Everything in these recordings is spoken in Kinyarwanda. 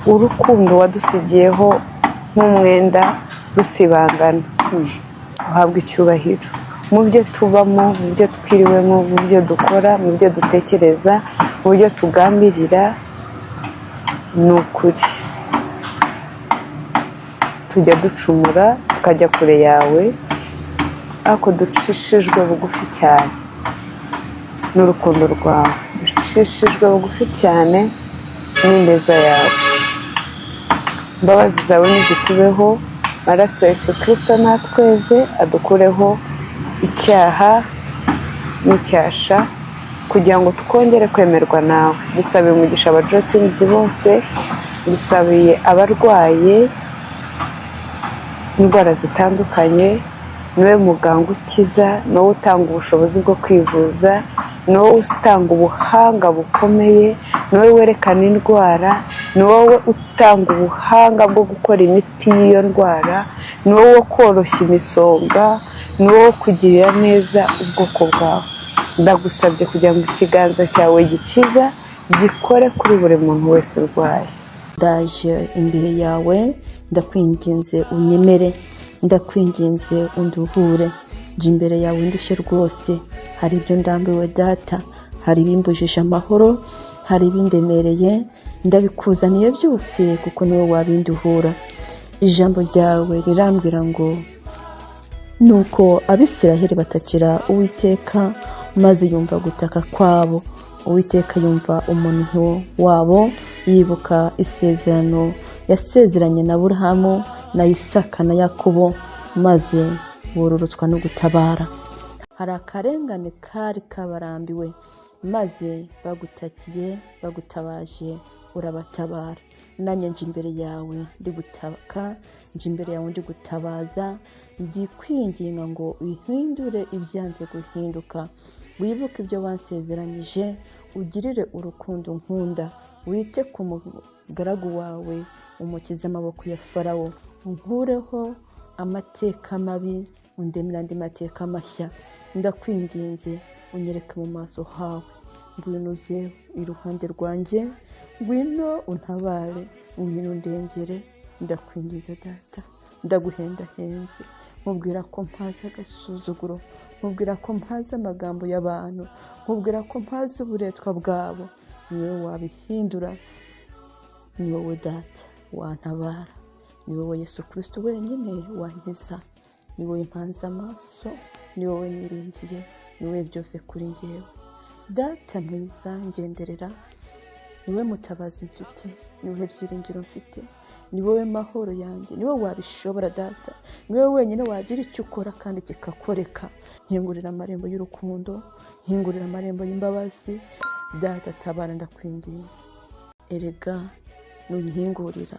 Urukundo wadusigiyeho nk'umwenda rusibangana. Uhabwe icyubahiro mu byo tubamo, mu byo twiriwemo, mu byo dukora, mu byo dutekereza, mu byo tugambirira. Ni ukuri tujya ducumura, tukajya kure yawe, ariko ducishijwe bugufi cyane n'urukundo rwawe, ducishijwe bugufi cyane n'ineza yawe. Imbabazi zawe nizitubeho. Amaraso ya Yesu Kirisito natweze, adukureho icyaha n'icyasha kugira ngo twongere kwemerwa nawe. Dusabiye umugisha abajotinzi bose, dusabiye abarwaye indwara zitandukanye. Niwe muganga ukiza, niwe utanga ubushobozi bwo kwivuza, niwe utanga ubuhanga bukomeye, niwe werekana indwara, ni wowe utanga ubuhanga bwo gukora imiti y'iyo ndwara, ni wowe wo koroshya imisonga, ni wowe wo kugirira neza ubwoko bwawe. Ndagusabye kugira ngo ikiganza cyawe gikiza gikore kuri buri muntu wese urwaye. Ndaje imbere yawe, ndakwinginze unyemere, ndakwinginze unduhure. Nje imbere yawe ndushye rwose. Hari ibyo ndambiwe, Data, hari ibimbujije amahoro, hari ibindemereye. Ndabikuzaniye byose kuko niwe wabinduhura. Ijambo ryawe rirambwira ngo: "Nuko Abisiraheli batakira Uwiteka, maze yumva gutaka kwabo. Uwiteka yumva umuntu wabo, yibuka isezerano yasezeranye na Aburahamu na Isaka na Yakobo, maze bururutswa no gutabara." Hari akarengane kari kabarambiwe, maze bagutakiye, bagutabaje, urabatabara. Nanjye nje imbere yawe ndi gutaka, nje imbere yawe ndi gutabaza, ndi kwinginga ngo uhindure ibyanze guhinduka, wibuke ibyo wansezeranyije, ugirire urukundo nkunda, wite ku mugaragu wawe, umukize amaboko ya Farawo, unkureho amateka mabi, undemere andi mateka mashya. Ndakwinginze, unyereke mu maso hawe. Ngwino uze iruhande rwanjye, ngwino untabare, ngwino undengere. Ndakwinginze, Data, ndaguhendahenze, nkubwira ko mpaze agasuzuguro, nkubwira ko mpaze amagambo y'abantu, nkubwira ko mpaze uburetwa bwabo. Ni wowe wabihindura, ni wowe, Data, wantabara, ni wowe Yesu Kirisito wenyine wankiza, ni wowe mpanze amaso, ni wowe niringiye, ni wowe byose kuri ngewe. Data mwiza, ngenderera. Ni wowe mutabazi mfite, ni wowe byiringiro mfite, ni wowe mahoro yanjye, ni wowe wabishobora, Data, ni wowe wenyine wagira icyo ukora kandi kikakoreka. Nkingurira amarembo y'urukundo, nkingurira amarembo y'imbabazi. Data, tabara, ndakwinginze. Erega nunkingurira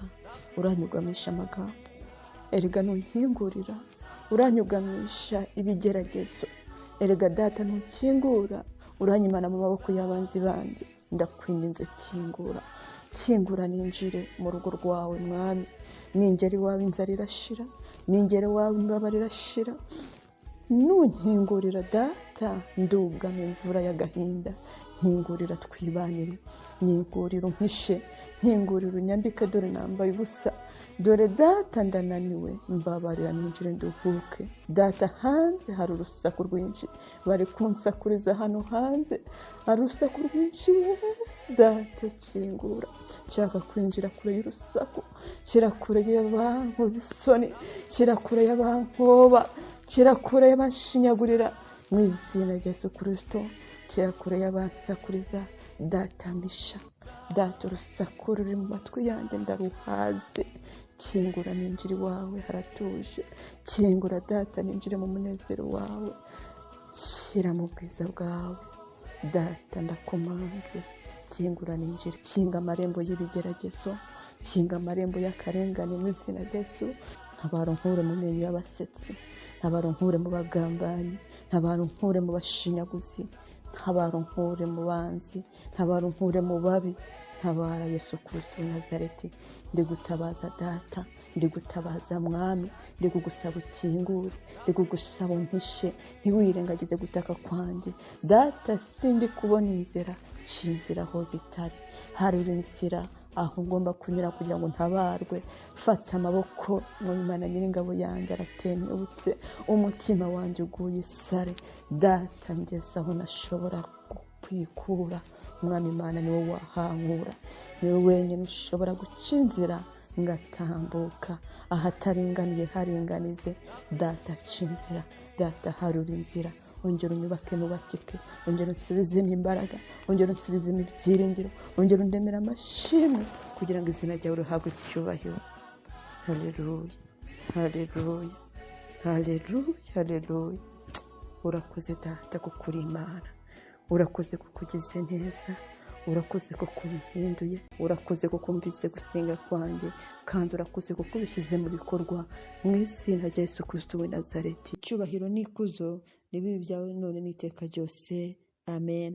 uranyugamisha amagambo, erega nunkingurira uranyugamisha ibigeragezo, erega Data ntukingura uranyimana mu maboko y'abanzi banjye. Ndakwinginze, kingura, kingura ninjire mu rugo rwawe, Mwami. Ningera iwawe inzara irashira, ningera iwawe imibabaro irashira. Nunkingurira, Data, ndugama imvura y'agahinda. Nkingurira twibanire, nkingurira umpishe, nkingurira unyambike, dore nambaye ubusa. Dore, Data, ndananiwe, mbabarira ninjire nduhuke. Data, hanze hari urusaku rwinshi, bari kunsakuriza. Hano hanze hari urusaku rwinshi we. Data, kingura, nshaka kwinjira kure y'urusaku. Shyira kure y'abankoza isoni, shyira kure y'abankoba, shyira kure y'abanshinyagurira, mu izina rya Yesu Kirisito. Shyira kure y'abansakuriza. Data, misha. Data, urusaku ruri mu matwi yanjye ndaruhaze. Kingura ninjire iwawe, haratuje. Kingura, Data, ninjire mu munezero wawe. Shyira mu bwiza bwawe. Data, ndakomanze, kingura ninjire. Kinga amarembo y'ibigeragezo, kinga amarembo y'akarengane mu izina rya Yesu. Ntabara unkure mu menyo y'abasetsi, ntabara unkure mu bagambanyi, ntabara unkure mu bashinyaguzi, ntabara unkure mu banzi, ntabara unkure mu babi. Ntabara, Yesu Kirisito wa Nazareti. Ndi gutabaza, Data, ndi gutabaza, Mwami, ndi kugusaba ukingure, ndi kugusaba umpishe, ntiwirengagize gutaka kwanjye. Data, sindi kubona inzira, ca inzira aho zitari, harura inzira. Aho ngomba kunyura kugira ngo ntabarwe. Fata amaboko mu Imana nyiringabo yanjye aratenebutse, umutima wanjye uguye isare. Data, ngeze aho nashobora kwikura. Umwami Imana, ni wowe wahankura, ni wowe wenyine ushobora guca inzira ngatambuka. Ahataringaniye haringanize. Data, ca inzira. Data, harura inzira. Ongera unyubake nubakike, ongera unsubizemo imbaraga, ongera unsubizemo ibyiringiro, ongera undemere amashimwe kugira ngo izina ryawe rihabwe icyubahiro. Haleluya, haleluya, haleluya, haleluya. Urakoze Data kuko uri Imana, urakoze kuko ugize neza, urakoze kuko ubihinduye, urakoze kuko umvise gusenga kwanjye, kandi urakoze kuko ubishyize mu bikorwa, mu izina rya Yesu Kirisito w'i Nazareti. Icyubahiro n'ikuzo ni bibi byawe none n'iteka ryose. Amen.